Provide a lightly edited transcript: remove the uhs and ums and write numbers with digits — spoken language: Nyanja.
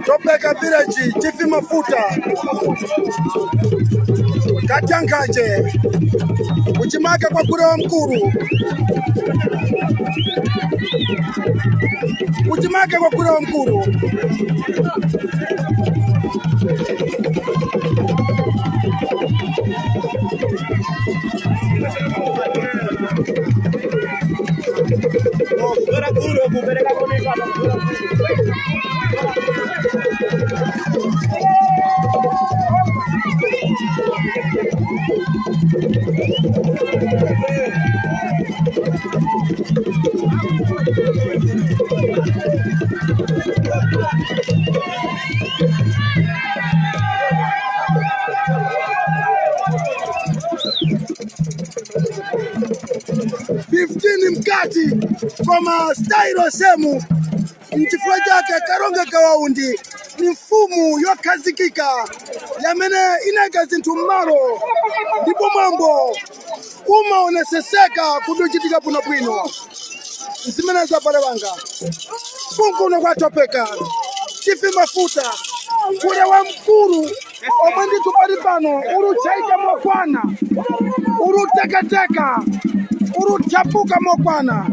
Topeka Village, Chief Mafuta, Katyankanje, kuchimaka kwa Gule Wamkulu, kuchimaka kwa Gule Wamkulu. 15 mkati koma style same mchifukwa chake Karonga Kawaundi ni mfumu yokhazikika yamene inayika zinthu m'malo ndipo mwambo umaoneseseka kuti uchitika bwinobwino. Zimene zapale wanga kunkuno kwatopeka Chief Mafuta kule wa mkulu omwe ndithu pali pano uluchaita mokwana, ulutekateka, uluthapuka mokwana.